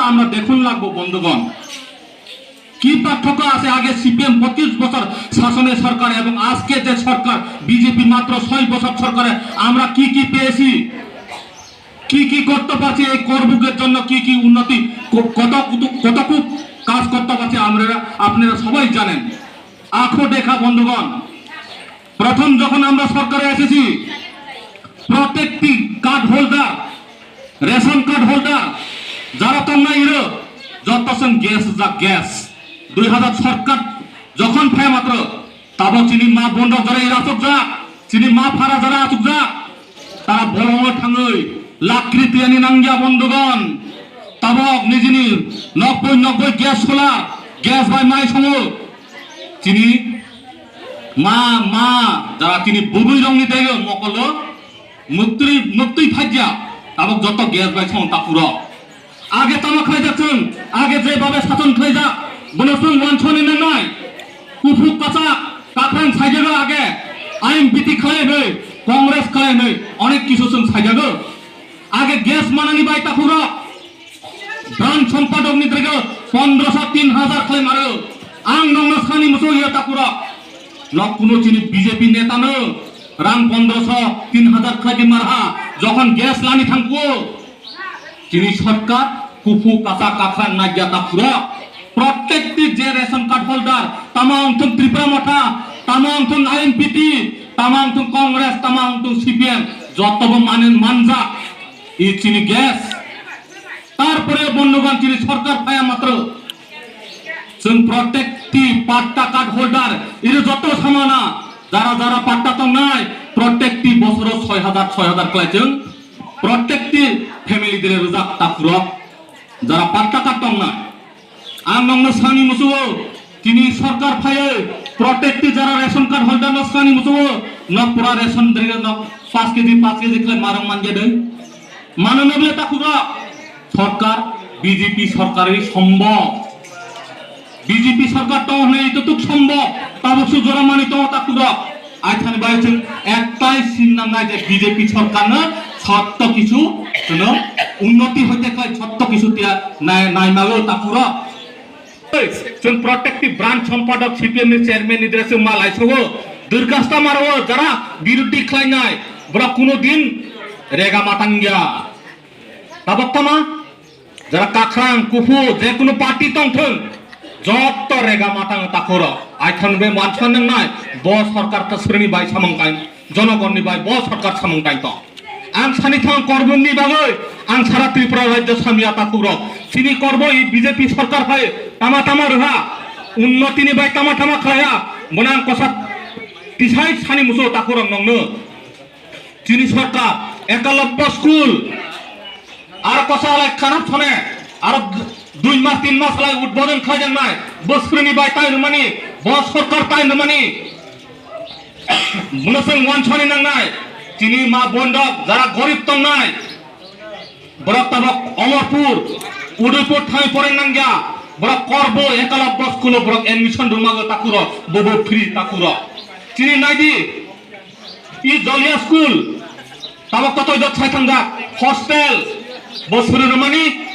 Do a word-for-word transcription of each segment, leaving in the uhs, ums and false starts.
আমরা দেখুন লাগবো বন্ধুগণ, কি পার্থক্য আছে আগে সিপিএম পঁচিশ বছর শাসনের সরকার এবং আজকে যে সরকার বিজেপি মাত্র ছয় বছর সরকারে আমরা কি কি পেয়েছি, কি কি করতে পারছি, এই করবুকের জন্য কি কি উন্নতি, ক- কত কত- কতটুকু কাজ করতে পারছি আমরা, আপনারা সবাই জানেন। আখো দেখা বন্ধুগণ, প্রথম যখন আমরা সরকারে এসেছি, প্রত্যেকটি card holder, ration card holder যারা tongnai iro, joto song gas jak gas. Dui hazar সরকার যখন phai মাত্র, tabo chini ma bondok jara iro achukjak, chini ma phara jara achukjak, tara bolongo thangwi lakri tiyani nangya bondhugwan. Tabok nijini nokboi nokboi gas solar, gas bai mai songo. Chini ma, ma, jara chini bubui rongni dego mokolo muktwi, muktwi phajya, tabok joto gas bai songo takhuro. Age tamo khlaijak chwng, age je babe sason khlaijak, bono chwng wansoni nangnai. Kuphuk kwchak, kakrang saijago age, I M P T khlai hwnwi, Congress khlai hwnwi, onek kisu chwng saijago. Age gas manani bai takhurok, branch sompadok ni drego pondroso tin hazar khlai maro. Ang nongno sani muchung ya takhurok. Nok kuno chini B J P neta no rang pondroso tin hazar khlai di marha, jokhon gas lani thangkuo. Chini sorkar kuphuk kacha kakhra nagya takhurok. Prottekti je ration card holder, tamo wngthung Tripura Motha, tamo wngthung I M P T, tamo wngthung Congress, tamo wngthung C P M, jotobo manen manjak. I chini gas. Tarpore bondhugwan chini sorkar phaya matro. Chwng prottekti patta card holder, iri joto samana, jara jara patta tongnai, prottekti bosoro soi hazar, soi hazar khlai chwng, prottekti family dire rwjak takhurok, jara patta card tongnai. Ang nokno sani musugo, chini sorkar phaiwi, prottekti jara ration card holder no sani musugo, nok pura ration dire nok paanch K G, paanch K G khlai marang manja dei. Mano nokle takhurok, sorkar, B J P sorkar hi sombok. B J P sorkar tong hwnwi itutuk sombok, tabuk su jora mani tongo takhurok. Aithani bai chwng ektai sin nangnai je B J P sorkarno sotto kisu chwngno unnoti hoite khlai sotto kisu tiya nai, nai mago takhurok. Chwng prottekti branch sompadok C P M ni chairman ni dress ma laisogo. Durgasta maro jara biruddhi khlainai, borok kuno din rega matangya. Tabok tama, jara kakrang, kuphur, je kunu party tongthung, jotto rega matang takhuro. Aithang be mansa nangnai, bo sorkar ta sreni bai samung kain, jonogonni bai bo sorkar samung kain tong. Ang sani thang korbung ni bagwi, ang sara Tripura rajyo samya takhuro. Chini korbo i B J P sorkar hai tama tama rwha, unnoti ni bai tama tama khlaiha, bono ang kosa tisai sani muso takhuro nongno. Chini sorkar, Ekalobbo school, aro kosa lai khanap thone, aro dui mas, tin mas lai udbodon khlaijaknai, bo sreni bai tai rwmani, bo sorkar tai rwmani, bono chwng wansani nangnai, chini ma bondok, jara gorib tongnai, borok tabok Omorpur, Udaipur thai poreng nangya, borok korbo Ekalobbo school o borok admission rwmago takhuro, bobo free takhuro. Chini naidi, I Jolia school, tabok kotoi dot sai thangjak, hostel, bo suru rwmani,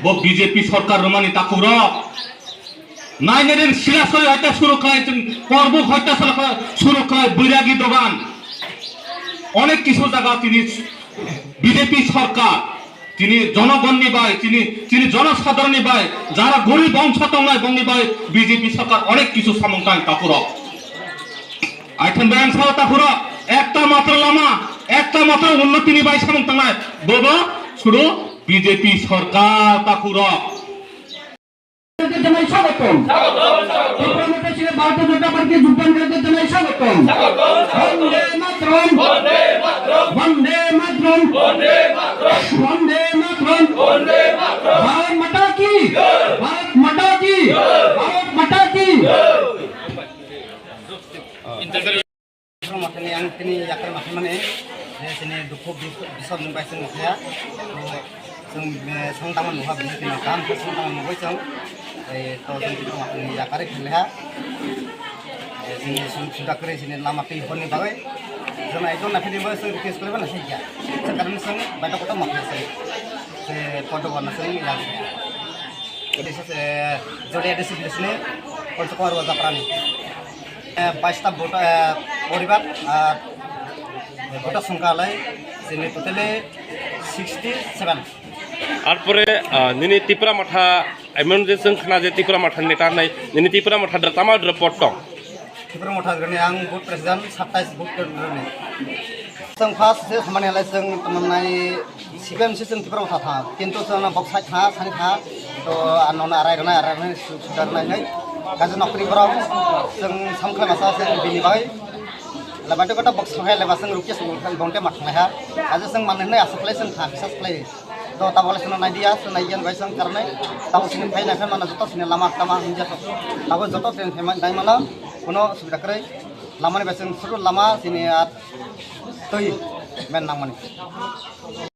bo B J P sorkar rwmani takhurok. Nai nai sila soi hoita suru khlai, chwng korbuk hoita sala khlai, suru khlai, boiragi dogan. Onek kisu jaga tini B J P sorkar. Chini jonogonni bai, chini, chini jonosadharonni bai, jara gorib ongsa tongnai bongni bai B J P sorkar onek kisu samung tang takhurok. Aithon bai ang sao takhurok, ekta matro lama, ekta matro unnotini bai samung tangnai, bobo suru B J P sorkar takhurok. ভারতীয় জানাই স্বাগতম। ত্রিপুরা মধ্যে ছিল ভারতীয় জনতা পার্টি যোগদানকারীদের জানাই স্বাগতম। বন্দে মাতরম। বন্দে মাতরম। বন্দে মাতরম। ভারত মাতা কি? ভারত মাতা কি? ভারত মাতা কি? Mothani ang tini yakar mathai mani je chini dukhu bis-, bisok ni bai chwng mathaya. To chwng, eh, song tangma nukha bini tini kam khe song tangma nugwi chwng. Eh, to chwng tini mothani yakar khe leha. Eh, chini sum suda kwrwi chini lama twi horni bagwi. Jona ekdom naphini bagwi chwng request kwrwi ba naphikya. Chwng karwi chwng bai to kotor mathaya chwng. Eh, Poddo Barnasari, ya. Ini saya Jodi A D C village ni, Panchakuwar Wajaprani. Eh, baista vote, eh, poribar, ah, eh, vote songkha lai, sini totally sixty seven. Arpore, ah, nini Tipra Motha, emon je chwng khna je Tipra Motha ni neta hnai, nini Tipra Motha dra tama dra pot tong. Tipra Motha grani ang booth president, satais booth grani. Chwng first se samani halai chwng tamanai C P M se chwng Tipra Motha tha, kintu chwng bok sai tha, sani tha, to ano na arai rwnai, arai rwnai, su-, sudar nai nai. Kaisa nokri borok chwng samkhlai masa se bini bai. Labato kota bok sanghai leba chwng rukya sung bongke mat thanglai ha. Kaisa chwng manwi hwnwi aswk khlai chwng tha, kisa khlai. To tabole sino nai dia, sino nai dia bai chwng karnai. Tamo sini phai nai phai mana joto sini lama tama hinja to. Tabo joto sini phai nai mana, kono subida kwrwi. Lamani bai chwng suru lama sini at twi men nangmani.